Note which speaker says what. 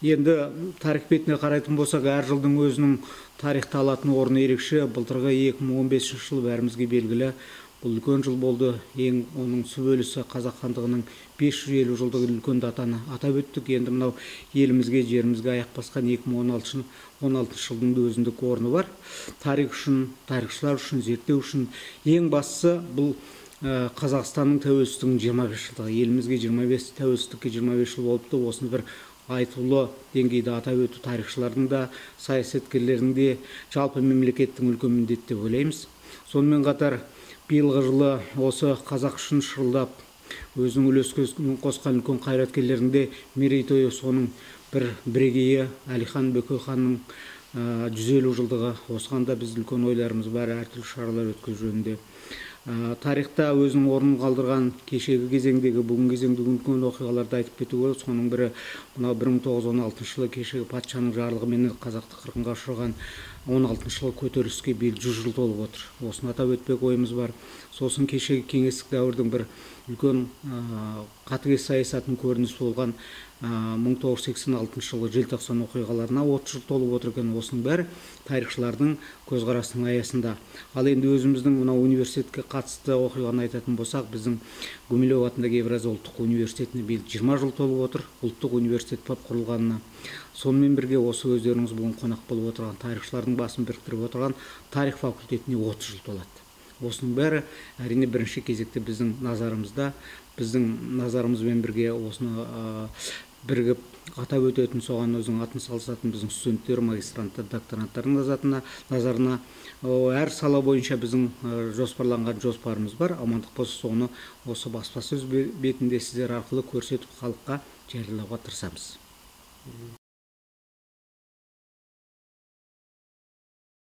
Speaker 1: Енді тарих бетіне қарайтын болсақ, әр жылдың өзінің тарихта алатын орны ерекше. Былтырғы 2015 жыл бәрімізге белгілі, бұл үлкен жыл болды. Ең оның сүбелісі Қазақ хандығының 550 жылдығы үлкен датаны атап өттік. Енді мынау елімізге, жерімізге аяқ басқан 2016 жылдың да өзіндік орны бар. Тарих үшін, тарихшылар үшін, зерттеу үшін ең бастысы бұл Қазақстанның тәуелсіздігінің 25 жылдығы. Елімізге 25, тәуелсіздікке 25 жыл болыпты. Осыны бір айтулы деңгейде атап өту тарихшылардың да, саясаткерлердің де, жалпы мемлекеттің үлкен міндеті деп ойлаймыз. Сонымен қатар биылғы жылы осы қазақ үшін шырылдап өзінің үлес қосқан үлкен қайраткерлердің де мерейтойы, соның бір бірегейі Әлихан Бөкейханның 150 жылдығы. Осыған да біз үлкен ойларымыз бар, әртүрлі шаралар өткізу жөнінде. Тарихта өзінің орнын қалдырған кешегі кезеңдегі, бүгінгі кезеңдегі үлкен оқиғаларды айтып кету керек. Соның бірі мынау 1916 жылы кешегі патшаның жарлығымен қазақты қырғынға ұшыраған 16 жылғы көтеріліске биыл 100 жыл толып отыр. Осыны атап өтпек ойымыз бар. Сосын кешегі кеңестік дәуірдің бір үлкен қатыгез саясатының көрінісі болған 1986 жылғы желтоқсан оқиғаларына 30 жыл толып отыр екен. Осының бәрі тарихшылардың көзқарасының аясында. Ал енді өзіміздің мынау университетке қатысты оқиғаны айтатын болсақ, біздің Гумилев атындағы Евразия ұлттық университетіне биыл 20 жыл толып отыр, ұлттық университет болып құрылғанына. Сонымен бірге осы өздеріңіз бүгін қонақ болып отырған тарихшылардың басын біріктіріп отырған тарих факультетіне 30 жыл толады. Осының бәрі әрине бірінші кезекте біздің назарымызда, біздің назарымызбен бірге осыны бірігіп атап өтетін, соған өзінің атын салысатын біздің студенттер, магистранттар, докторанттардың назарына әр сала бойынша біздің жоспарланған жоспарымыз бар. Амандық болса, соны осы баспасөз бетінде сіздер арқылы көрсетіп, халыққа жариялауға тырысамыз.